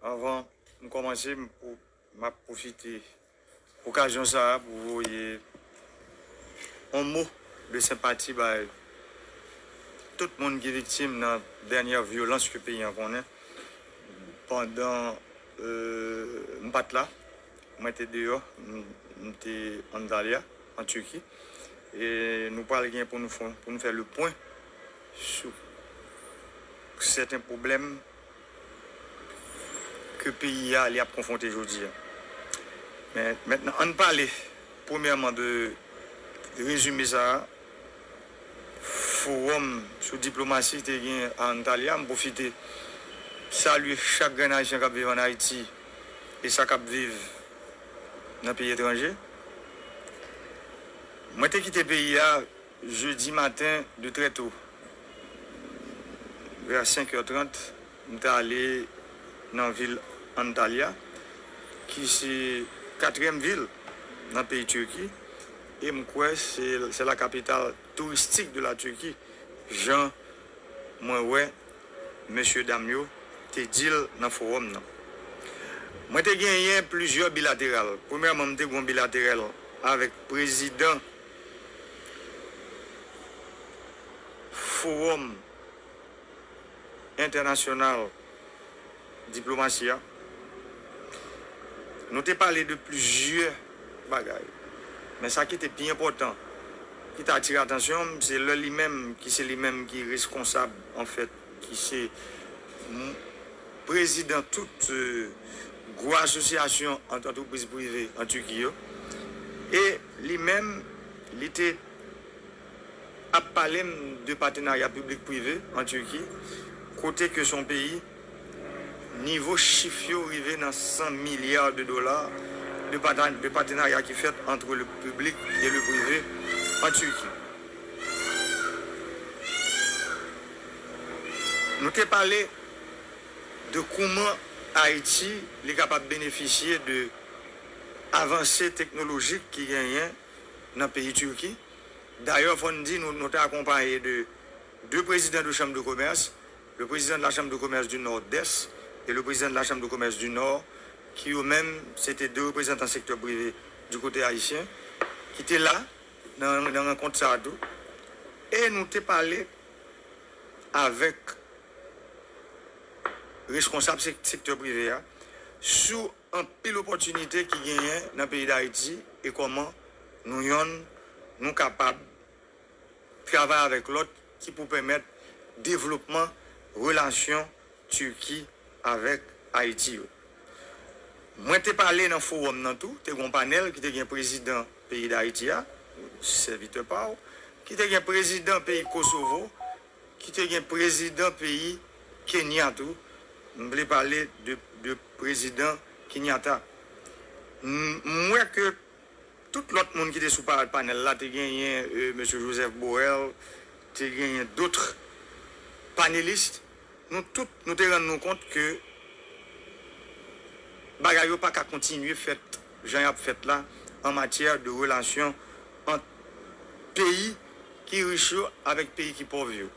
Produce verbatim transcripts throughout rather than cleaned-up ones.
Avan m kòmanse, m pou, m ap pwofite okazyon sa a pou voye yon mo de senpati bay tout moun ki viktim nan dènyè vyolans ke peyi an konnen. Pandan, euh, m pa t la, mwen te deyò, m, m te Antalya, an Tiki. E nou pral gen pou nou fè, pou nou fè le pwen sou sèten pwoblèm ke peyi a li ap konfwonte jodi a. Men mentnan, ann pale premyèman de rezime sa a, fowòm sou diplomasi te gen a Antalya. M pwofite salye chak grenn Ayisyen k ap viv ann Ayiti e sa k ap viv nan peyi etranje. Mwen te kite peyi a jedi maten de trè to. Vè senk è trant, m te ale nan vil Antalya, ki se katriyèm vil nan peyi Tiki, e m kwè se, se la capitale touristique de la Turquie, jan mwen wè mesye dam yo te di l nan fowòm nan. Mwen te genyen plizyè bilateral. Premyèman, m te gen yon bilateral avèk prezidan Fowòm Entènasyonal Diplomasi a. Nou te pale de plizyè bagay. Men sa ki te pi enpòtan, ki te atire atansyon m, se lè li menm, ki se li menm ki reskonsab, anfèt, ki se m-, prezidan tout, euh, gwo asosyasyon ant antrepriz prive an Tiki yo. E li menm, li te ap pale m de patenarya piblik prive an Tiki, kote ke se yon peyi, nivo chif yo rive nan san milya de dola de pata-, de patenarya ki fèt entre le public et le privé en Turquie. Nou te pale de kouman Ayiti li kapab benefisye de avanse teknolojik ki genyen nan peyi Tiki. Dayè, fò n di nou, nou te akonpaye de de prezidan de chanm de komès, le président de la Chambre de Commerce du Nord-Est et le président de la Chambre de Commerce du Nord, ki yo menm, se te de reprezantan sektè prive di kote ayisyen, ki te la nan, nan rankont sa a tou. E nou te pale avèk reskonsab sek-, sektè prive a sou anpil opòtinite ki genyen nan peyi Dayiti e kòman nou yonn, nou kapab travay avèk lòt ki pou pèmèt devlopman relasyon Tiki avèk Ayiti yo. Mwen te pale nan fowòm nan tou, te gen yon panèl ki te gen prezidan peyi Dayiti a, sèvitè pa w, ki te gen prezidan peyi Kosovo, ki te gen prezidan peyi Kenya tou. M vle pale de, de prezidan Kenyatta. M, m wè ke tout lòt moun ki te sou pa-, panèl la, te genyen, euh, mesye Joseph Borrell, te genyen dòt panelis. Nou tout, nou te rann nou kont ke bagay yo pa ka kontinye fèt jan y ap fèt la an matyè de relasyon ant peyi ki rich yo avèk peyi ki pòv yo.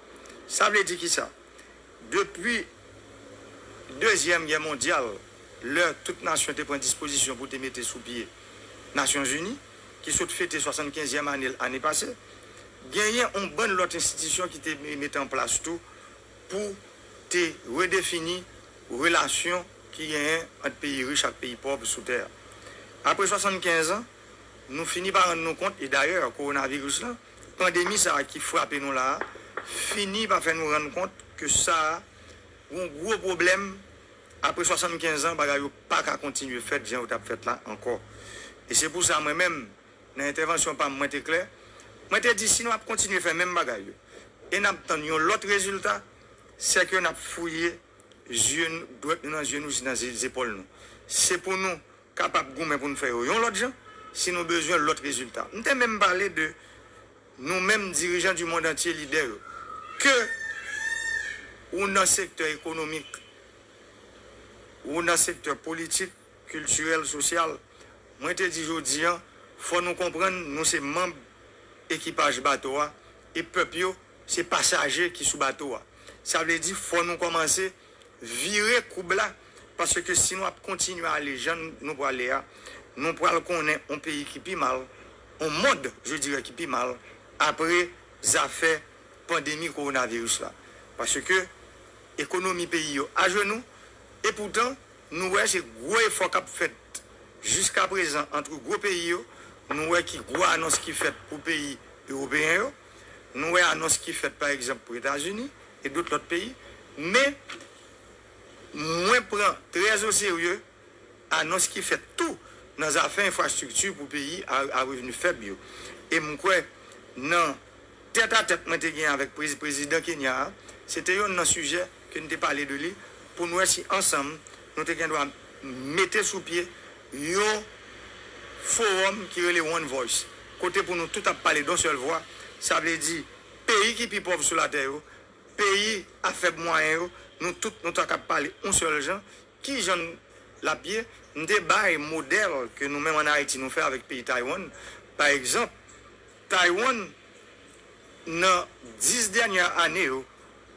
Sa vle di kisa? Depi Dezyèm Gè Mondyal, lè tout nasyon te pran dispozisyon pou te mete sou pye Nasyonzini, ki sot fete swasannkenzyèm ane l ane pase, genyen yon bann lòt enstitisyon ki te mete an plas tou pou te redefini relasyon ki genyen ant peyi rich ak peyi pòv sou tè a. Apre swasannkenz an, nou fini pa rann nou kont, e dayè, kowonaviris la, pandemi sa a ki frape nou la a, fini pa fè nou rann kont ke sa a, yon gwo pwoblèm, apre swasannkenz an, bagay yo pa ka kontinye fèt jan yo t ap fèt la ankò. E se pou sa, mwen menm, nan entèvansyon pa m, mwen te klè, mwen te di, si nou ap kontinye fè menm bagay yo, e n ap tann yon lòt rezilta, sèke n ap fouye zye n-, dwèt nou nan zye nou jis nan ze-, zepòl nou. Se pou nou kapab goumen pou n fè yo yon lòt jan, si nou bezwen lòt rezilta. M te menm pale de nou menm dirijan di mond antye, lidè yo, ke ou nan sektè ekonomik, ou nan sektè politik, kiltirèl, sosyal, mwen te di jodi an, fò nou konprann nou se manm ekipaj bato a, e pèp yo se pasaje ki sou bato a. Sa vle di fò nou kòmanse vire koub la, Paske si nou ap kontinye ale jan nou prale a, nou pral konnen yon peyi ki pi mal, yon mond, je dirais, ki pi mal, apre zafè pandemi kowonaviris la. Paske ekonomi peyi yo ajenou, epoutan, nou wè se gwo efò k ap fèt jiskaprezan ant gwo peyi yo, nou wè ki gwo anons ki fèt pou peyi ewopeyen yo, nou wè anons ki fèt, pa egzanp, pou Etazini e dot lòt peyi, men mwen pran trè o serye anons ki fèt tou nan zafè enfrastrikti pou peyi a, a revni fèb yo. E m kwè nan tètatèt mwen te gen avèk prezi-, prezidan Kenya a, se te youn nan sijè ke n te pale de li, pou n wè si ansanm nou te gen dwa mete sou pye yon fowòm ki rele One Voice, kote pou nou tout ap pale d on sèl vwa, sa vle di peyi ki pi pòv sou latè yo, peyi a fèb mwayen yo, nou tout nou ta kab pale yon sèl jan. Ki jan l ap ye? M te bay modèl ke nou menm ann Ayiti nou fè avèk peyi Taiwan. Pa egzanp, Taiwan, nan dis dènyè ane yo,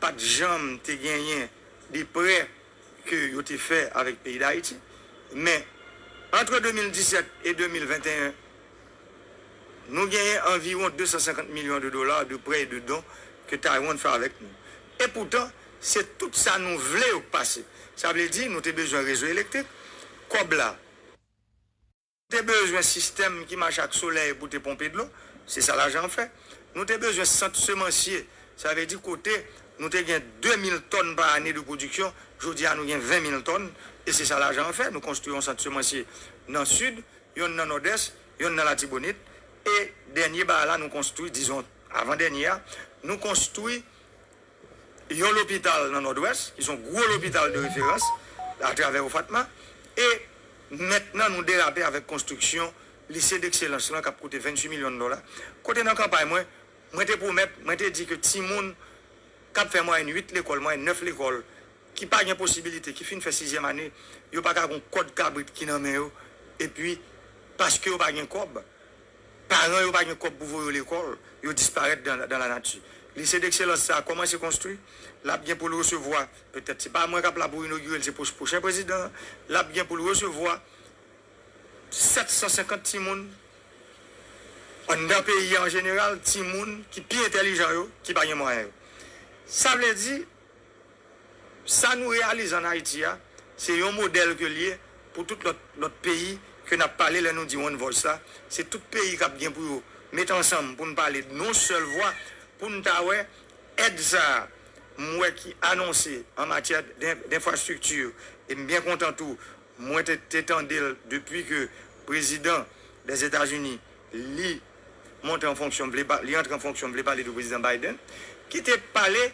pa t janm te genyen de prè ke yo te fè avèk peyi Dayiti. Men, ant de mil disèt e de mil venteyen, nou genyen anviwon de san senkant milyon de dola de prè e de don ke Taiwan fè avèk nou. Epoutan, se tout sa nou vle yo k pase. Sa vle di, nou te bezwen rezo elektrik, kòb la. Nou te bezwen sistèm ki mache ak solèy pou te ponpe dlo, se sa lajan an fè. Nou te bezwen sant semansye, sa vle di kote nou te gen de mil tòn pa ane de pwodiksyon, jodi a nou gen ven mil tòn, e se sa lajan an fè. Nou konstwi yon sant semansye nan Sid, yonn nan Nòdès, yonn nan Latibonit, e dènye bagay la nou konstwi, dizon, avan dènye a, nou konstwi yon lopital nan Nòdwès, ki se yon gwo lopital de referans atravè OFATMA, e mentnan nou derape avèk konstriksyon lise dekselans lan k ap koute venntuit milyon dola. Kote nan kanpay mwen, mwen te pwomèt, mwen te di ke timoun k ap fè mwayèn uit lekòl, mwayèn nèf lekòl, ki pa gen posibilite, ki fin fè sizyèm ane, yo pa ka gon kòd kabrit ki nan men yo, epi paske yo pa gen kòb, paran yo pa gen kòb pou voye yo lekòl, yo disparèt dan, dan lanati. Lise dekselans sa a kòmanse konstwi, l ap gen pou l resevwa, petèt se pa mwen k ap la pou inogire l, se pwo-, pwochen prezidan an, l ap gen pou l resevwa sèt san senkant timoun anndan peyi a an jeneral, timoun ki pi entèlijan yo, ki pa gen mwayen yo. Sa vle di, sa nou reyalize ann Ayiti a, se yon modèl ke l ye pou tout lòt, lòt peyi ke n ap pale lè nou di One Voice la. Se tout peyi k ap gen pou yo met ansanm pou n pale d on sèl vwa, pou n ta wè èd sa a, m wè ki anonse an matyè d-, d-, d enfrastrikti, e m byen kontan tou, mwen te, te tande l depi ke prezidan Lèzetazini, li monte an fonksyon, vle pa-, li antre an fonksyon, vle pale de prezidan Biden, ki te pale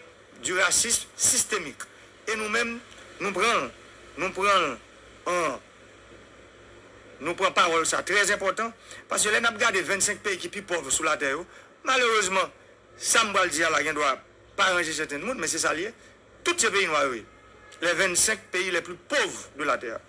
du racisme systémique. E nou menm, nou pran l, nou pran l an, nou pran pawòl sa trè enpòtan, paske lè n ap gade vennsenk peyi ki pi pòv sou latè yo, malerezman, sa m pral di a la gendwa pa ranje sèten moun, men se sa l ye. Tout se peyi nwa yo ye. Les vingt-cinq pays les plus pauvres de la terre.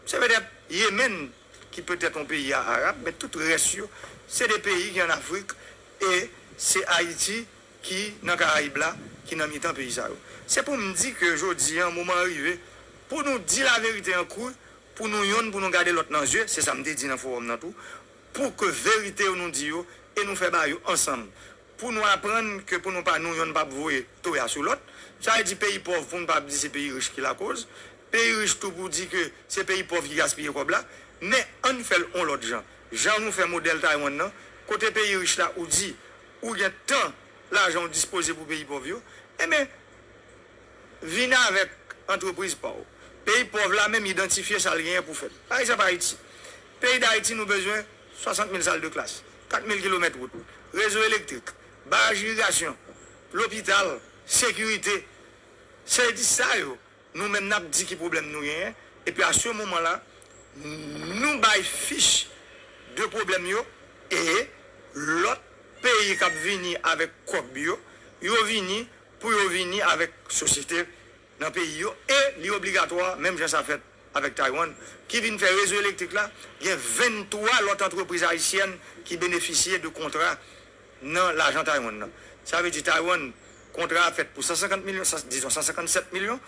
Se petèt Yemen ki petèt yon peyi a arab, men tout rès yo, se de peyi ki ann Afrik, e se Ayiti ki nan Karayib la, ki nan mitan peyi sa yo. Se pou m di ke jodi a, moman an rive pou nou di laverite an kri, pou nou yonn, pou nou gade lòt nan zye, se sa m te di nan fowòm nan tou, pou ke verite yo nou di yo, e nou fè bagay yo ansanm. Pou nou aprann ke pou nou pa nou yonn p ap voye toya sou lòt. Sa vle di peyi pòv pou nou pa ap di se peyi rich ki lakoz. Peyi rich tou pou di ke se peyi pòv ki gaspiye kòb la. Men ann fè l on lòt jan. Jan nou fè modèl Taiwan nan, kote peyi rich la ou di ou gen tan lajan ou dispoze pou peyi pòv yo, enben, vin avèk antrepriz pa w. Peyi pòv la menm idantifye sa l genyen pou fè l. Pa egzanp, Ayiti. Peyi Dayiti, nou bezwen swasant mil sal de klas, kat mil kilomèt wout, rezo elektrik, baraj irigasyon, lopital, sekirite. Se di sa yo, nou menm n ap di ki pwoblèm nou genyen, epi a se moman la, nou bay fich de pwoblèm yo, e lòt peyi k ap vini avèk kòb yo, yo vini pou yo vini avèk sosyete nan peyi yo, e li obligatwa, menm jan sa fèt avèk Taiwan, ki vin fè rezo elektrik la, gen venntwa lòt antrepriz ayisyèn ki benefisye de kontra nan lajan Taiwan nan. Sa vle di Taiwan, kontra a fèt pou san senkant milyon, san, dizon san senkannsèt milyon,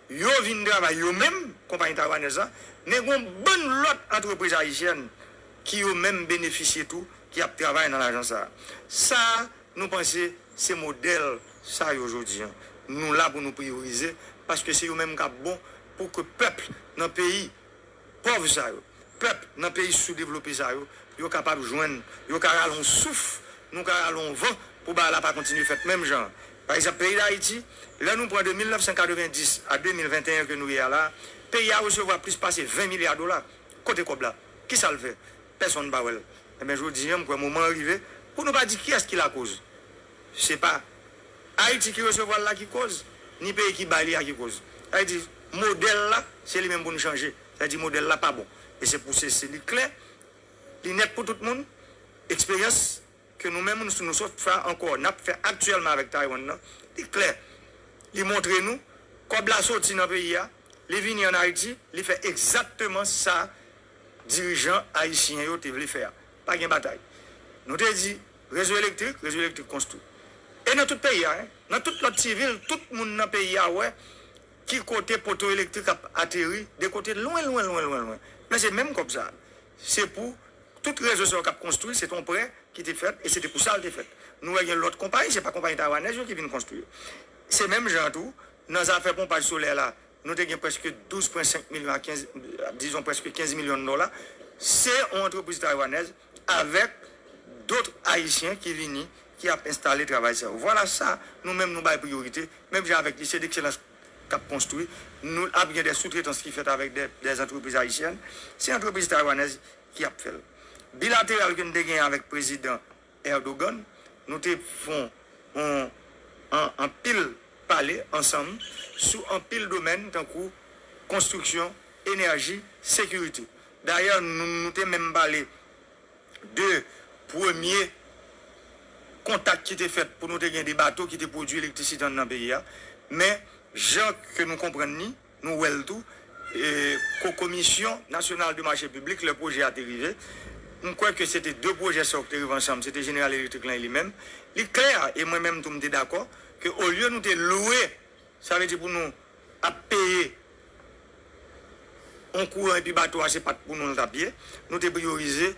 Yo vin travay yo menm, konpayi taywanèz la, men gen yon bann lòt antrepriz ayisyèn ki yo menm benefisye tou, ki ap travay nan lajan sa a. Sa a, nou panse se modèl sa yo jodi a. Nou la pou nou priyorize, paske se yo menm k ap bon pou ke pèp nan peyi pòv sa yo, pèp nan peyi soudevlope sa yo, yo kapab jwenn, yo ka rale yon souf, nou ka rale yon van pou bagay la pa kontinye fèt menm jan an. Pa egzanp, peyi Dayiti, lè nou pran de mil nèf san katrevenndis a de mil venteyen ke nou ye a la, peyi a resevwa plis pase ven milya dola. Kote kòb la? Kisa l fè? Pèsonn pa wè l. Enben, jodi a, m kwè moman an rive pou nou pa di kiyès ki lakoz. Se pa Ayiti ki resevwa l la ki koz, ni peyi ki bay li a ki koz. Sa vle di, modèl la, se li menm pou nou chanje. Sa vle di, modèl la pa bon. E se pou se, se li klè, li nèt pou tout moun. Eksperyans ke nou menm, nou, nou sot fè ankò, n ap fè aktyèlman avèk Taiwan nan, li klè. Li montre nou, kòb la soti nan peyi a, li vini ann Ayiti, li fè egzakteman sa dirijan ayisyen yo te vle fè a. Pa gen batay. Nou te di, rezo elektrik, rezo elektrik konstwi. E nan tout peyi a, en, nan tout lòt ti vil, tout moun nan peyi a wè ki kote poto elektrik ap ateri, de kote lwen, lwen, lwen, lwen, lwen. Men se menm kòb sa a. Se pou tout rezo sa yo k ap konstwi, se te yon prè ki te fèt, e se te pou sa l te fèt. Nou wè gen lòt konpayi, se pa konpayi taywanèz yo ki vin konstwi yo. Se menm jan an tou, nan zafè ponpaj solè la, nou te gen prèske douz pwen senk milyon a kenz, dizon prèske kenz milyon dola. Se yon antrepriz taywanèz avèk dòt ayisyen ki vini, ki ap enstale travay sa yo. Vwala sa, nou menm nou bay priyorite, menm jan avèk Lycée d'Excellence k ap konstwi, nou ap gen de soutretans ki fèt avèk de, de antrepriz ayisyèn. Se antrepriz taywanèz ki ap fè l. Bilateral ke n te gen avèk prezidan Erdogan, nou te fè yon, yon, an, anpil pale ansanm sou anpil domèn tankou konstriksyon, enèji, sekirite. Dayè, nou, nou te menm pale de premye kontak ki te fèt pou nou te gen de bato ki te pwodui elektrisite anndan peyi a. Men, jan ke nou konprann li, nou wè l tou, e, ko-, Komisyon Nasyonal de Mache Piblik, lè pwojè a te rive, m kwè ke se te de pwojè sa yo ki te rive ansanm, se te Jeneral Elektrik lan e li menm. Li klè, e mwen menm tou m te dakò, ke olye nou te lwe, sa vle di pou nou ap peye yon kouran epi bato a se pa t pou nou l t ap ye, nou te priyorize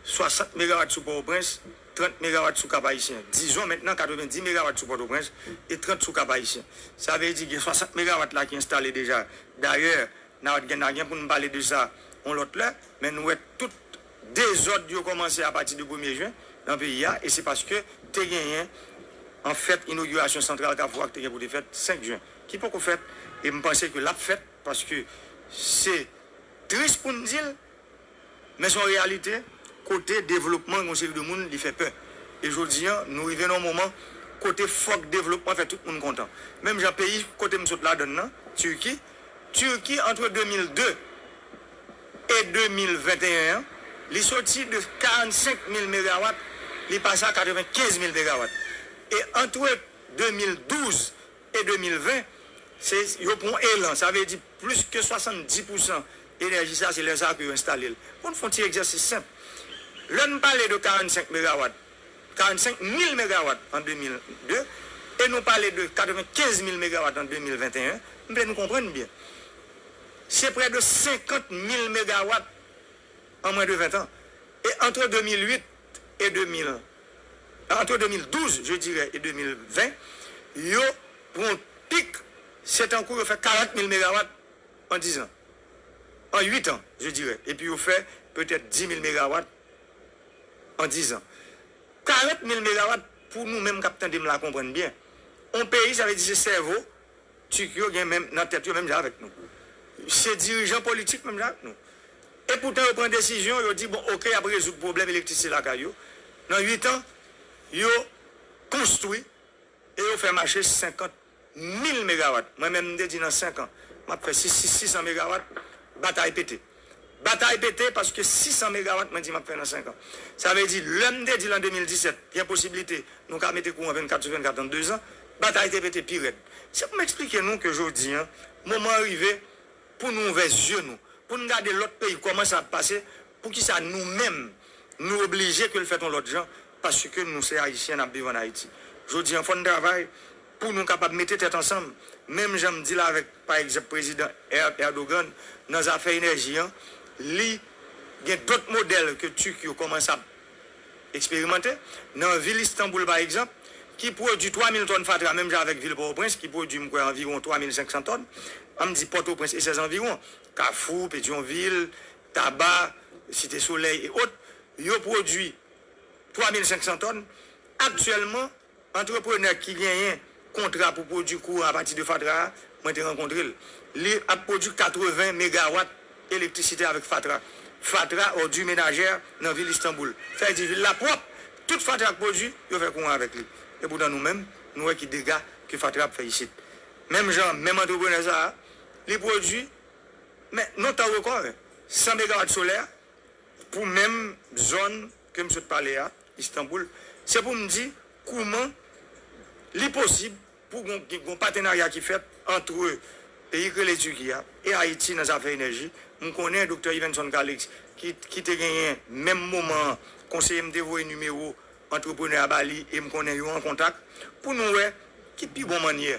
swasant megawat sou Pòtoprens, trant megawat sou Kap Ayisyen. Dizon mentnan katrevenndis megawat sou Pòtoprens e trant sou Kap Ayisyen. Sa vle di gen swasant megawat la ki enstale deja. Dayè, n a gen, n a gen pou n pale de sa yon lòt lè, men nou wè tout dezòd yo kòmanse apati de premye jen nan peyi a, e se paske te genyen, anfèt, inogirasyon santral Kafou a ki te gen pou te fèt senk jen, ki poko fèt, e m panse ke l ap fèt, paske se tris pou n di l, men se yon reyalite, kote devlopman yon seri de moun, li fè pè. E jodi a, nou rive nan yon moman kote fòk devlopman fè tout moun kontan. Menm jan peyi kote m sot ladan l nan, Tiki, Tiki, antre de mil de e de mil venteyen an, li soti de karannsenk mil megawat, li pase a katrevenkenz mil megawat. E antre de mil douz e de mil ven, se, yo pran yon elan. Sa vle di plis ke swasanndis pousan enèji sa, se lè sa a ke yo enstale l. Pou n fè yon ti egzèsis senp, lè n pale de karannsenk megawat, karannsenk mil megawat an de mil de, e nou pale de katrevenkenz mil megawat an de mil venteyen, m vle nou konprann byen. Se prè de senkant mil megawat an mwens de ven tan. E antre de mil uit e de mil, antre de mil douz, je dirais, e de mil ven, yo pran yon pik, se tankou yo fè karant mil megawat an diz an. An uit an, je dirais. Epi yo fè petèt dis mil megawat an diz an. Karant mil megawat pou nou menm k ap tande m la konprann byen. On peyi, sa vle di se sèvo, Tik yo gen menm, nan tèt yo menm jan avèk nou. Se dirijan politik menm jan avèk nou. E poutan yo pran desizyon, yo di, bon, oke, y ap rezoud pwoblèm elektrisite lakay yo. Nan uit an, yo konstwi e yo fè mache senkant mil megawat. Mwen menm, m te di nan senk an, m ap fè sis, sis, sis san megawat, batay pete. Batay pete paske sis san megawat mwen di m ap fè nan senk an. Sa vle di, lè m te di l an de mil disèt, gen posiblite nou ka mete kouran vennkat sou vennkat an dezan, batay te pete pi rèd. Se pou m eksplike nou ke jodi a, moman an rive pou nou ouvè zye nou, pou n gade lòt peyi kòman sa ap pase, poukisa nou menm, nou oblije ke l fèt yon lòt jan, paske nou se Ayisyen, n ap viv ann Ayiti. Jodi a, fò n travay, pou nou kapab mete tèt ansanm. Menm jan m di l avèk, pa egzanp, prezidan Er- Erdogan nan zafè enèji an, li gen dòt modèl ke Turk yo kòmanse ap eksperimante. Nan vil Istanbul, pa egzanp, ki pwodui twa mil tòn fatra, menm jan avèk vil Pòtoprens, ki pwodui, m kwè, anviwon twa mil senk san tòn, an m di Pòtoprens e sèz anviwon, Kafou, Petyonvil, Taba, Site Solèy e òt, yo pwodui twa mil senk san tòn. Aktyèlman, antreprenè ki genyen kontra pou pwodui kouran apati de fatra a, mwen te rankontre l. Li ap pwodui katreven megawat elektrisite avèk fatra. Fatra, òdi menajè nan vil Istanbul. Sa vle di vil la pwòp. Tout fatra k pwodui, yo fè kouran avèk li. Epoutan nou menm, nou wè ki dega ke fatra ap fè isit. Menm jan, menm antreprenè sa a, li pwodui, men, nan tan rekò, san megawat solè, pou menm zòn ke m sot pale a, Istanbul, se pou m di kouman li posib pou gon, gon patenarya ki fèt ant peyi k rele Tiki a e Ayiti nan zafè enèji. M konnen Doktè Yvenson Calixte, ki, ki te genyen menm moman an konseye m te voye nimewo antreprenè a ba li e m konnen yo an kontak pou nou wè ki pi bon mannyè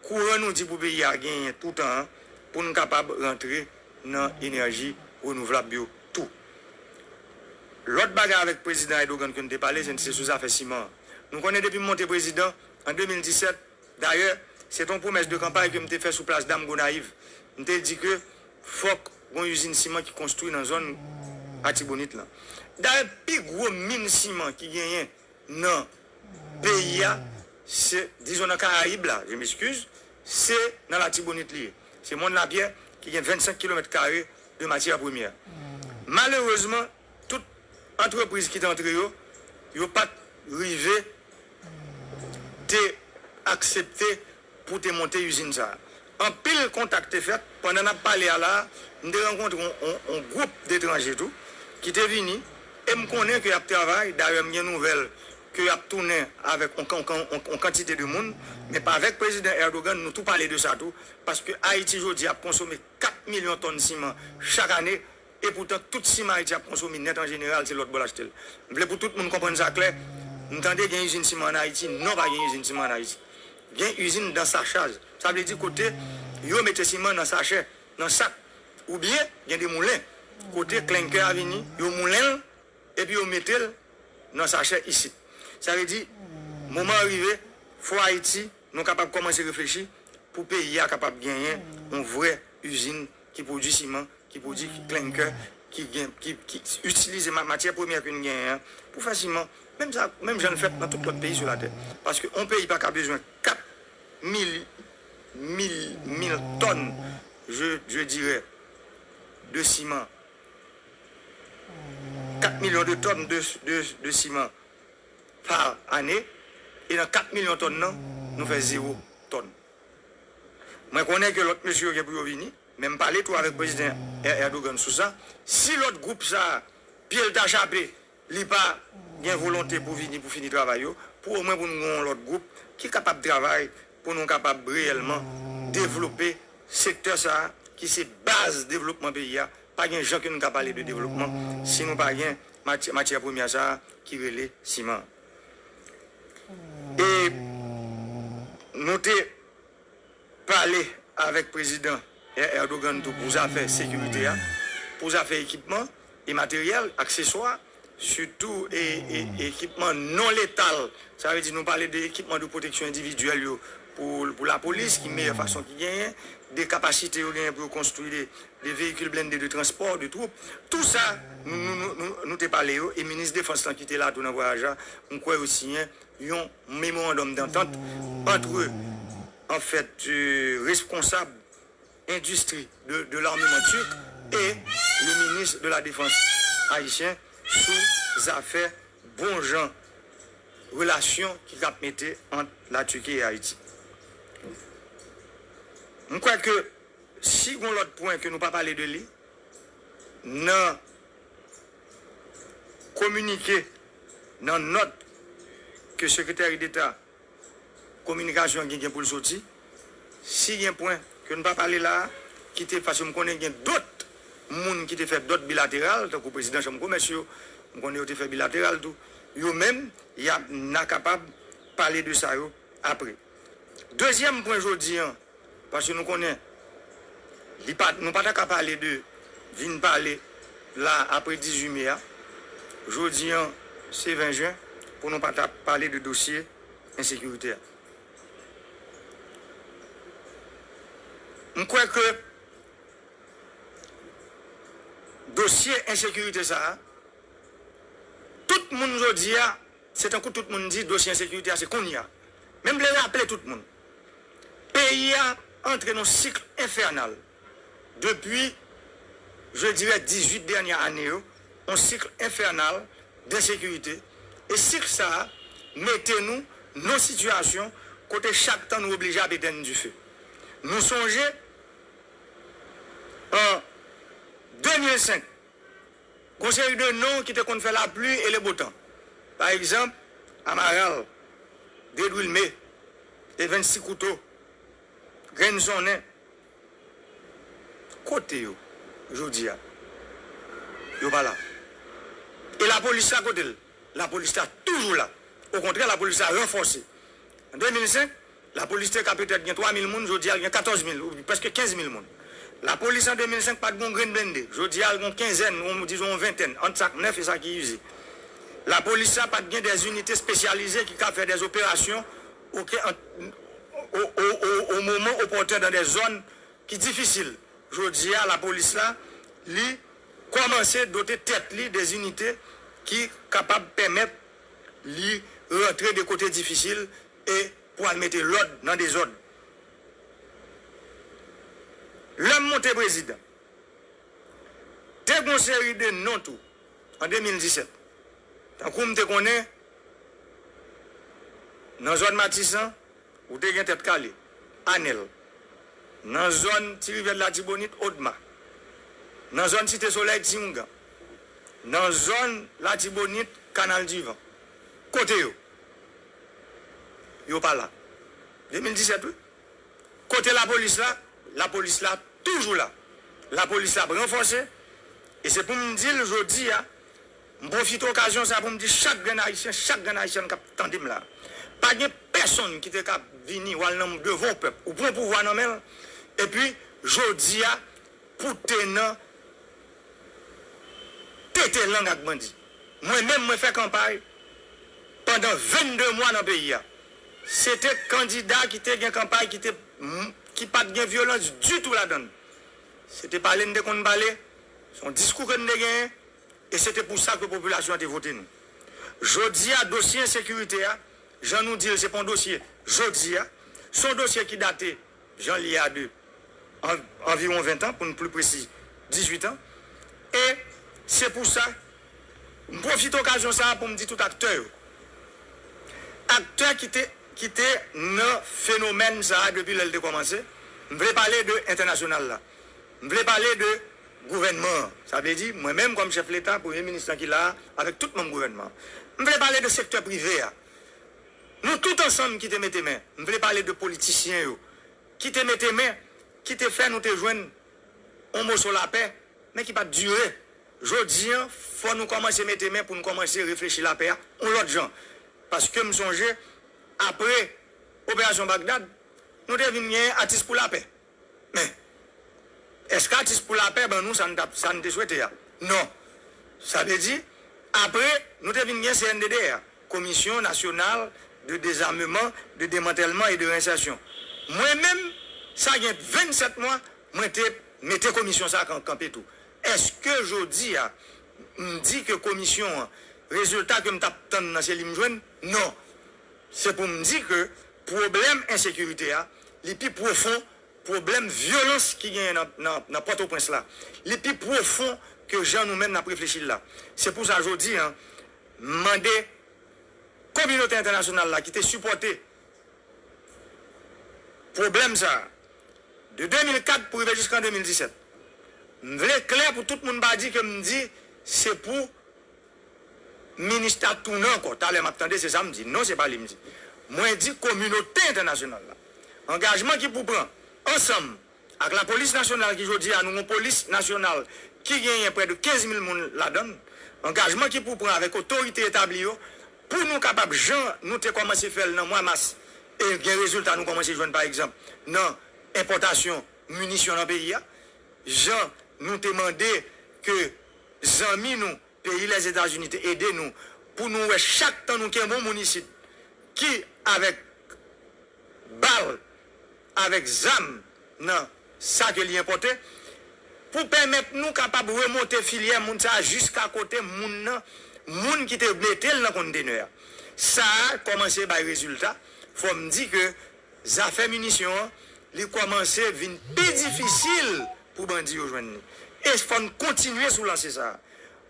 kouran nou di pou peyi a genyen toutan an pou n kapab rantre nan enèji renouvlab yo tou. Lòt bagay avèk prezidan Erdogan ke n te pale, se, se sou zafè siman an. Nou konnen depi m monte prezidan an de mil disèt, dayè, se te yon pwomès de kanpay ke m te fè sou plas Dam Gonayiv. M te di ke fòk gon izin siman ki konstwi nan zòn Atibonit lan. Dayè, pi gwo min siman ki genyen nan peyi a, se, dizon nan Karayib la, je m'excuse, se nan Latibonit li ye. Se Mòn Lapyè ki gen vennsenk kilomèt kare de matyè premyè. Malerezman, tout antrepriz ki te antre yo, yo pa t rive te aksepte pou te monte izin sa a. Anpil kontak te fèt. Pandan n ap pale a la a, m te rankontre yon, yon, yon gwoup detranje tou ki te vini, e m konnen ke y ap travay. Dayè, m gen nouvèl ke y ap tounen avèk yon, yon, yon, yon kantite de moun, men pa avèk prezidan Erdogan, nou tou pale de sa tou, paske Ayiti jodi a ap konsome kat milyon tòn siman chak ane, epoutan tout siman Ayiti ap konsome nèt an jeneral, se lòt bò l achte l. M vle pou tout moun konprann sa klè. M tande gen izin siman ann Ayiti. Non, pa gen izin siman ann Ayiti. Gen izin dansachaj. Sa vle di kote yo mete siman nan sachè, nan sak. Oubyen, gen de moulen. Kote klenkè a vini, yo moulen l, epi yo mete l nan sachè isit. Sa vle di, moman an rive, fò Ayiti, nou kapab kòmanse reflechi pou peyi a kapab genyen yon vrè izin ki pwodui siman, ki pwodui klenkè, ki gen, ki, ki itilize ma-, matyè premyè ke n genyen an pou fè siman. Menm sa, menm jan l fèt nan tout lòt peyi sou latè. Paske yon peyi pa ka bezwen kat mil, mil, mil tòn, je, je dirais, de siman. Kat milyon de tòn de, de, de siman pa ane, e nan kat milyon tòn nan, nou fè zewo tòn. Mwen konnen ke lòt mesye yo gen pou yo vini, men m pale tou avèk prezidan Er-, Erdogan sou sa. Si lòt gwoup sa a, pye l ta chape, li pa gen volonte pou vini, pou fini travay yo, pou omwen pou n gen yon lòt gwoup ki kapab travay, pou nou kapab reyèlman devlope sektè sa a, ki se baz devlopman peyi a. Pa gen jan ke nou ka pale de devlopman si nou pa gen matyè, matyè premyè sa a ki rele siman. E nou te pale avèk prezidan Er-, Erdogan tou pou zafè sekirite a, pou zafè ekipman e materyèl, akseswa, sitou e, e, ekipman non letal. Sa vle di nou pale de ekipman de pwoteksyon endividyèl yo pou, pou lapolis, ki meyè fason ki genyen, de kapasite yo genyen pou yo konstwi de, de veyikil blende de transpò, de twoup. Tou sa, nou, nou, nou, nou, nou te pale yo, e minis defans lan ki te la tou nan vwayaj la, m kwè yo siyen yon memorandòm dantant antre, anfèt, euh, responsab endistri de, de l'armement turc e le minis de la defans ayisyen sou zafè bon jan relasyon ki k ap mete ant Latiki e Ayiti. M kwè ke si gon lòt pwen ke nou pa pale de li, nan kominike, nan nòt ke Sekretè Deta kominikasyon an gen, gen pou l soti, si gen pwen ke n pa pale la a, ki te, paske m konnen gen dòt moun ki te fè dòt bilateral, tankou prezidan chanm komès yo, m konnen yo te fè bilateral tou. Yo menm, y ap, n a kapab pale de sa yo apre. Dezyèm pwen jodi a, paske nou konnen li pa, nou pa ta ka pale de vin pale la apre dizuit me a. Jodi a, se ven jen, pou nou pa ta pale de dosye ensekirite a. M kwè ke dosye ensekirite sa a, tout moun jodi a, se tankou tout moun di dosye ensekirite a se kounye a. Men m vle raple tout moun, peyi a antre nan sik enfènal depi, je dirais, dizuit dènye ane yo, yon sik enfènal densekirite. E sik sa a mete nou nan sitiyasyon kote chak tan nou oblije ap etèn dife. Nou sonje, an de mil senk, gon seri de non ki te konn fè lapli e le botan. Pa egzanp, Amaral, Dedwilme, Evens Sikouto, Grenn Sonnen. Kote yo jodi a? Yo pa la. E lapolis la, kote l? Lapolis la toujou la. Okontrè, lapolis la ranfòse. An de mil senk, lapolis te ka petèt gen twa mil moun, jodi a l gen katòz mil, ou prèske kenz mil moun. Lapolis an de mil senk pa t gen yon grenn blende. Jodi a l gen yon kenzèn, ou dizon yon ventèn, ant sa k nèf e sa ki ize. Lapolis la pa t gen dè inite espesyalize ki ka fè dè operasyon o, o, o, o, o moman opòten dan dè zòn ki difisil. Jodi a, lapolis la, li kòmanse dote tèt li dè inite ki kapab pèmèt li rantre de kote difisil e pou al mete lòd nan dezòd. Lè m monte prezidan, te gon seri de non tou an de mil disèt. Tankou m te konnen, nan zòn Matisan, ou te gen Tèt Kale, Anèl. Nan zòn Ti Rivyè Latibonit, Odma. Nan zòn Site Solèy, Ti Oungan. Nan zòn Latibonit, Kanal Divan. Kote yo? Yo pa la. De mil disèt, wi. Kote lapolis la? Lapolis la toujou la. Lapolis la ap ranfòse. E se pou m di l jodi a, m pwofite okazyon sa pou m di chak grenn Ayisyen, chak grenn Ayisyèn k ap tande m la, pa gen pèsonn ki te ka vini w al nan devan w pèp, ou pran pouvwa nan men l, epi jodi a, pou te nan tete lang ak bandi. Mwen menm, mwen fè kanpay pandan vennde mwa nan peyi a. Se te kandida ki te gen kanpay ki te, ki pa t gen vyolans ditou ladan l. Se te pale n te konn pale, se yon diskou ke n te genyen, e se te pou sa ke popilasyon an te vote nou. Jodi a, dosye ensekirite a, jan nou di l, se pa yon dosye jodi a, se yon dosye ki date, jan l ye a, de an, anviwon ven tan, pou n pli presi, dizuit an. E se pou sa, m pwofite okazyon sa a pou m di tout aktè yo, aktè ki te, ki te nan fenomèn sa a depi lè l te kòmanse, m vle pale de entènasyonal la, m vle pale de gouvènman an, sa vle di mwen menm kòm chèf Leta, premye minis lan ki la a, avèk tout manm gouvènman an. M vle pale de sektè prive a. Nou tout ansanm ki te mete men. M vle pale de politisyen yo ki te mete men, ki te fè nou te jwenn yon moso lapè, men ki pa t dire. Jodi a, fò nou kòmanse mete men pou n kòmanse reflechi lapè a yon lòt jan. Paske m sonje, apre Operasyon Bagdad, nou te vin gen Atis pou Lapè. Men, èske Atis pou Lapè ban nou sa n t ap, sa n te swete a? Non. Sa vle di, apre, nou te vin gen C N D D R, Commission Nationale de Désarmement, de Démantèlement et de Réinsertion. Mwen menm, sa gen vennsèt mwa, mwen te mete komisyon sa a kan-, kanpe tou. Èske jodi a, m di ke komisyon an, rezilta ke m t ap tann nan, se li m jwenn? Non. Se pou m di ke pwoblèm ensekirite a, li pi pwofon pwoblèm vyolans ki genyen nan, nan, nan Pòtoprens la. Li pi pwofon ke jan nou menm n ap reflechi l la. Se pou sa jodi a, m mande kominote entènasyonal la ki te sipòte pwoblèm sa a, de de mil kat pou rive jiska de mil disèt. M vle klè pou tout moun pa di ke m di se pou minis ta tounen ankò. Talè m ap tande, se sa m di. Non, se pa li m di. Mwen di kominote entènasyonal la. Angajman ki pou pran ansanm ak lapolis nasyonal ki jodi a nou gon polis nasyonal ki genyen prè de kenz mil moun ladan l. Angajman ki pou pran avèk otorite etabli yo pou nou kapab, jan nou te kòmanse fè l nan mwa mas, E gen rezilta nou kòmanse jwenn, pa egzanp, nan enpòtasyon minisyon nan peyi a. Jan nou te mande ke zanmi nou, peyi Lèzetazini, te ede nou, pou nou wè chak tan nou kenbe yon moun isit ki avèk bal, avèk zam nan sa ke li enpòte, pou pèmèt nou kapab remonte filyè moun sa a jiska kote moun nan, moun ki te mete l nan kontenè a. Sa a kòmanse bay rezilta. Fò m di ke zafè minisyon an, li kòmanse vin pi difisil pou bandi yo jwenn li. E fò n kontinye sou lanse sa a.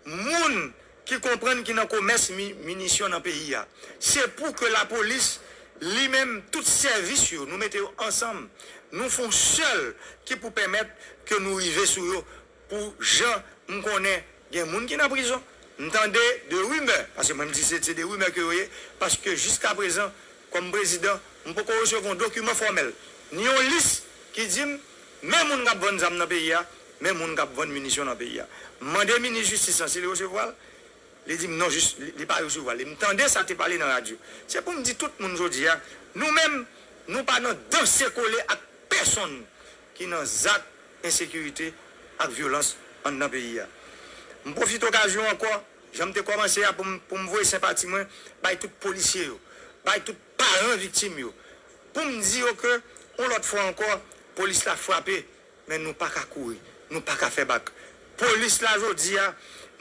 Moun ki konprann ki nan komès mi-, minisyon nan peyi a, se pou ke lapolis, li menm, tout sèvis yo, nou mete yo ansanm, nou fè yon sèl ki pou pèmèt ke nou rive sou yo pou jan m konnen gen moun ki nan prizon. M tande de rimè, paske mwen m di se, se de rimè ke yo ye, paske jiska prezan, kòm prezidan, m poko resevwa yon dokiman fòmèl, ni yon lis ki di m, men moun k ap vann zam nan peyi a, men moun k ap vann minisyon nan peyi a. M mande minis jistis lan si li resevwa l, li di m non, jis, li, li pa resevwa l. E m tande sa te pale nan radyo. Se pou m di tout moun jodi a, nou menm, nou pa nan danse kole ak pèsonn ki nan zak ensekirite ak vyolans anndan peyi a. M pwofite okazyon ankò, jan m te kòmanse a, pou m, pou m voye senpati mwen bay tout polisye yo, bay tout paran viktim yo, pou m di yo ke, yon lòt fwa ankò, polis la frape, men nou pa ka kouri, nou pa ka fè bak. Polis la jodi a,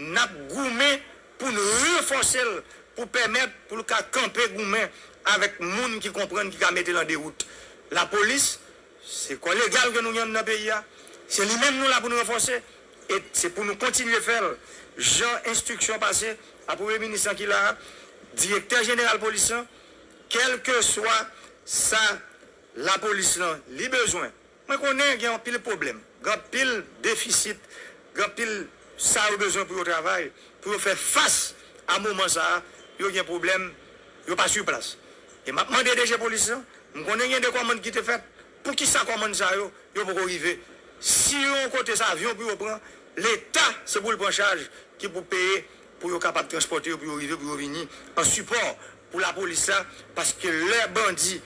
n ap goumen pou n ranfòse l, pou pèmèt pou l ka kanpe goumen avèk moun ki konprann, ki ka mete l an dewout. Lapolis, se kò legal ke nou gen nan peyi a. Se li menm nou la pou nou ranfòse. E se pou nou kontinye fè l. Jan enstriksyon pase a premye minis lan ki la a, direktè jeneral polis lan, kèlkeswa sa lapolis lan li bezwen. Mwen konnen gen anpil pwoblèm, gen anpil defisit, gen anpil sa yo bezwen pou yo travay, pou yo fè fas a moman sa a, yo gen pwoblèm, yo pa sou plas. E m ap mande DG polis lan, m konnen gen de kòmann ki te fèt, poukisa kòmann sa yo, yo poko rive? Si yo yon kote se avyon pou yo pran, Leta se pou l pran chaj ki pou peye pou yo kapab transpòte yo, pou yo rive, pou yo vini an sipò pou lapolis la, paske lè bandi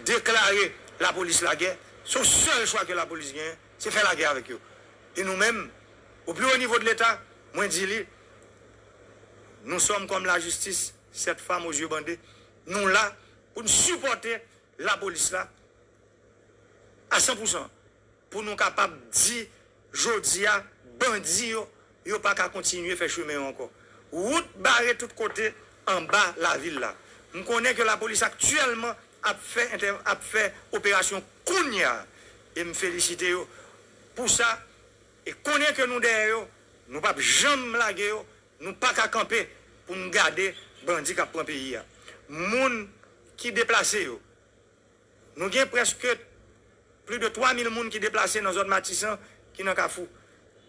deklare lapolis lagè, se yon sèl chwa ke lapolis genyen, se fè lagè avèk yo. E nou menm, au plus haut niveau de l'État, mwen di li, nous sommes comme la justice, cette femme aux yeux bandés, nou la pou n sipòte lapolis la a san pou san, pou nou kapab di, jodi a, bandi yo, yo pa ka kontinye fè chemen yo ankò. Wout bare tout kote anba lavil la. M konnen ke lapolis aktyèlman ap fè entè-, ap fè operasyon kounye a, e m felisite yo pou sa, e konnen ke nou dèyè yo, nou p ap janm lage yo, nou pa ka kanpe pou n gade bandi k ap pran peyi a. Moun ki deplase yo, nou gen prèske plis de twa mil moun ki deplase nan zòn Matisan ki nan Kafou.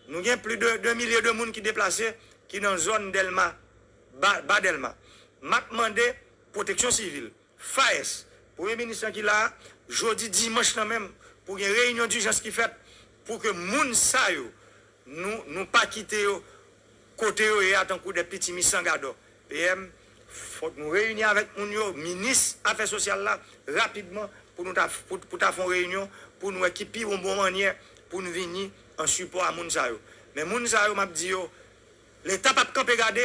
Nou gen plis de de milye de moun ki deplase ki nan zòn Dèlma, Ba, Ba Dèlma. M ap mande Pwoteksyon Sivil, FAES, premye minis lan ki la a, jodi dimanch lan menm, pou gen reyinyon dijans ki fèt, pou ke moun sa yo, nou, nou pa kite yo kote yo ye a tankou de pitimi san gadò. PM, fòk nou reyini avèk moun yo, minis afè sosyal la, rapidman, pou nou ta, pou, pou ta fè yon reyinyon, pou nou wè ki pi bon, bon mannyè pou nou vini an sipò a moun sa yo. Men moun sa yo, m ap di yo, Leta p ap kanpe gade,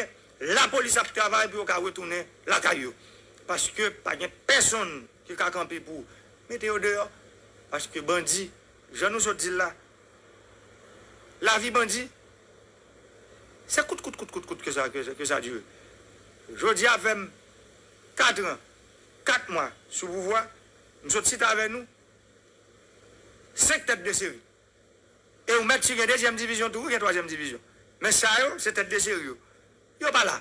lapolis ap travay pou yo ka retounen lakay yo. Paske pa gen pèsonn ki ka kanpe pou mete yo deyò. Paske bandi, jan nou sot di l la, lavi bandi, se kout, kout, kout, kout, kout ke sa, ke, ke sa dire. Jodi a fè m kat an, kat mwa sou pouvwa, m sot sit avè nou, senk tèt de seri. E ou mèt si gen dezyèm divizyon tou, ou gen twazyèm divizyon. Men sa yo, se tèt de seri yo. Yo pa la.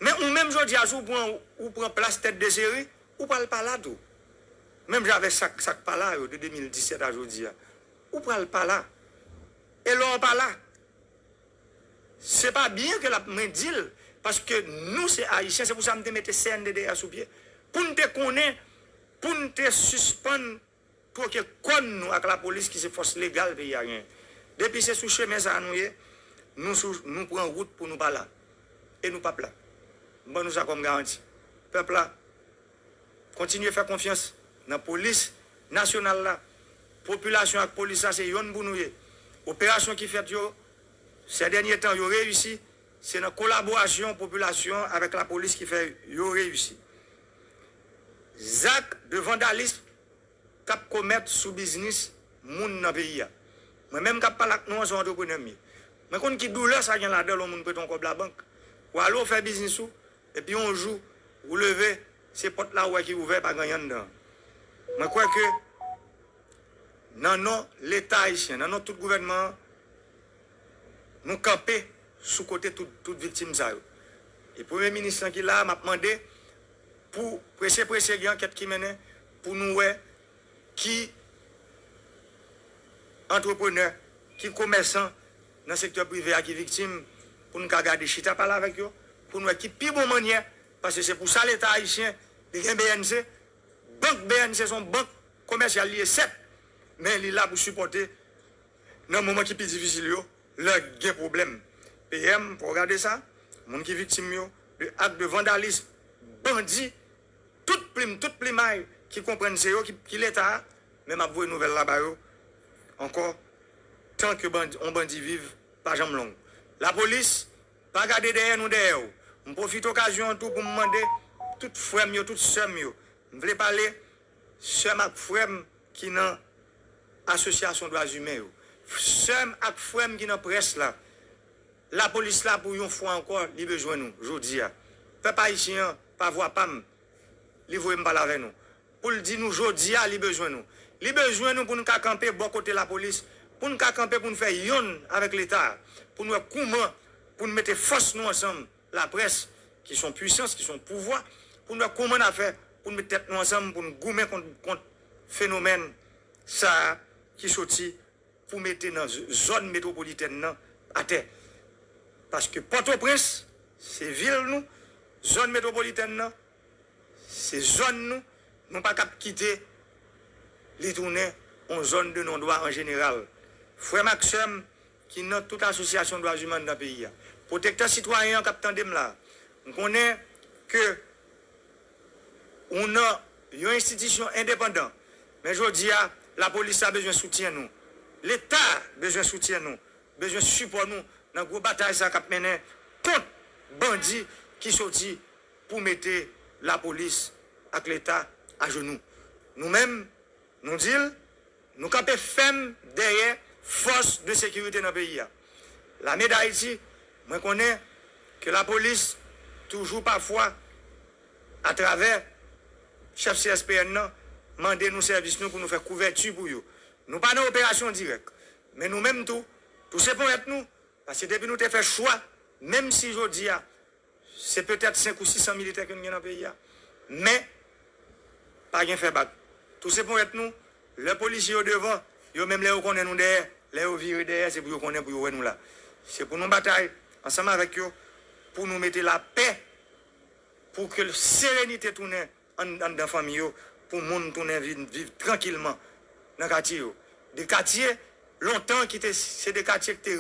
Men ou menm jodi a, si w pran, ou pran plas tèt de seri, ou pral pa la tou. Menm jan avèk sa k, sa k pa la yo, de de mil disèt a jodi a. Ou pral pa la. E lè w pa la, se pa byen ke l ap, mwen di l, paske nou se Ayisyen, se pou sa m te mete CNDDR sou pye. Pou n te konnen, pou n te sispann twoke kòn nou ak lapolis ki se fòs legal peyi a genyen. Depi se sou chemen sa a nou ye, nou sou, nou pran wout pou nou pa la. E nou p ap la. M ban nou sa kòm garanti. Pèp la, kontinye fè konfyans nan polis nasyonal la. Popilasyon ak polis la se yonn pou nou ye. Operasyon ki fèt yo, sè dènye tan yo reyisi, se nan kolaborasyon popilasyon avèk lapolis ki fè yo reyisi. Zak de vandalis k ap komèt sou biznis moun nan peyi a. Mwen menm k ap pale ak nou an, se yon antreprenè m ye. Mwen konn ki doulè sa gen ladan l, yon moun prete yon kòb labank. Ou ale, ou fè biznis ou, epi yon jou, ou leve, se pòt la ou wè ki ouvè, pa gen anyen anndan. Mwen kwè ke nan non Leta ayisyen, nan non tout gouvènman an, nou kanpe sou kote tout, tout viktim sa yo. E premye minis lan ki la a, m ap mande pou prese prese gen ankèt ki mennen pou nou wè ki antreprenè, ki komèsan nan sektè prive a ki viktim, pou n ka gade chita pale avèk yo, pou n wè ki pi bon mannyè, paske se pou sa Leta ayisyen, li gen B N C, bank B N C se yon bank komèsyal li ye, sèt, men li la pou sipòte nan moman ki pi difisil yo, lè gen pwoblèm. P M, fò w gade sa, moun ki viktim yo, de ak de vandalis, bandi, tout plim, tout plimay ki konprann se yo ki, ki Leta a, men m ap voye nouvèl la ba yo ankò, tan ke bandi, on bandi viv, pa janm long. Lapolis, pa gade dèyè nou dèyè w. M pwofite okazyon an tou pou m mande tout frè m yo, tout sè m yo. M vle pale sè m ak frè m ki nan asosyasyon dwa imen yo. Sè m ak frè m ki nan près la. Lapolis la pou yon fwa ankò, li bezwen nou, jodi a. Pèp ayisyen an, pa vwa pa m, li voye m pale avè nou. Pou l di nou jodi a, li bezwen nou. Li bezwen nou pou n ka kanpe bò kote lapolis, pou n ka kanpe pou n fè yonn avèk Leta a, pou n wè kouman pou n mete fòs nou ansanm, laprès, ki se yon pwisans, ki se yon pouvwa, pou n wè kouman n a fè pou n met tèt nou ansanm, pou n goumen kont, kont fenomèn sa a ki soti pou mete nan z-, zòn metwopolitèn nan atè. Paske Pòtoprens, se vil nou, zòn metwopolitèn nan, se zòn nou, nou pa kab kite li tounen yon zòn de non dwa an jeneral. Frè m ak sè m ki nan tout asosyasyon dwa imen anndan peyi a, pwotektè sitwayen an k ap tande m la, m konnen ke ou nan yon enstitisyon endepandan, men jodi a, lapolis la bezwen soutyen nou. Leta bezwen soutyen nou, bezwen sipò nou nan gwo batay sa k ap mennen kont bandi ki soti pou mete lapolis ak Leta ajenou. Nou menm, nou di l, nou kanpe fèm dèyè fòs de sekirite nan peyi a. Lame d Ayiti, mwen konnen ke lapolis toujou pafwa, atravè chèf C S P N nan, mande nou sèvis nou pou nou fè kouvèti pou yo. Nou pa nan operasyon dirèk, men nou menm tou, touse ponyèt nou, paske depi nou te fè chwa, menm si jodi a, se petèt senk ou sis san militè ke n gen nan peyi a. Men, pa gen fè bak. Touse ponyèt nou, lè polisye yo devan, yo menm lè yo konnen nou dèyè, lè yo vire dèyè, se pou yo konnen, pou yo wè nou la. Se pou nou batay ansanm avèk yo, pou nou mete lapè, pou ke serenite tounen ann-, anndan fanmi yo, pou moun tounen vin viv trankilman nan katye yo. De katye, lontan, ki te, se de katye ki te,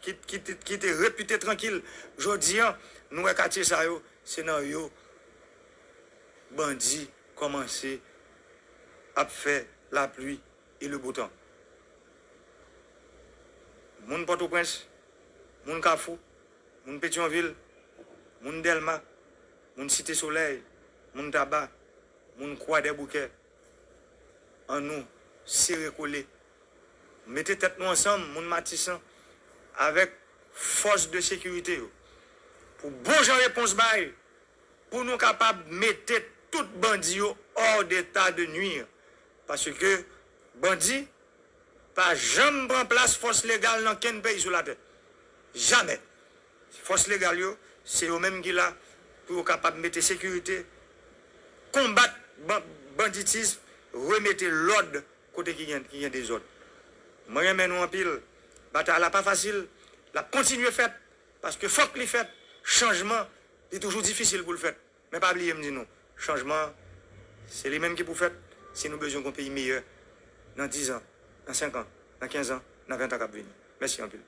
ki, ki te, ki te repite trankil. Jodi a, nou wè katye sa yo, se nan yo bandi kòmanse ap fè lapli e le bo tan. Moun Pòtoprens, moun Kafou, moun Petyonvil, moun Dèlma, moun Site Solèy, moun Taba, moun Kwadèboukè, annou sere kole, mete tèt nou ansanm, moun Matisan, avèk fòs de sekirite yo, pou bon jan repons bay, pou nou kapab mete tout bandi yo hors d'état de nuire. Paske bandi pa janm pran plas fòs legal nan kenn peyi sou latè. Jamè. Fòs legal yo, se yo menm ki la pou yo kapab mete sekirite, konbat ban-, banditis, remete lòd kote ki gen, ki gen dezòd. Mwen renmen nou anpil. Batay la pa fasil, l ap kontinye fèt, paske fòk li fèt. Chanjman, li toujou difisil pou l fèt. Men pa bliye m di nou, chanjman an, se li menm ki pou fèt si nou bezwen gon peyi meyè nan diz an, nan senk an, nan kenz an, nan ven an k ap vini. Mèsi anpil.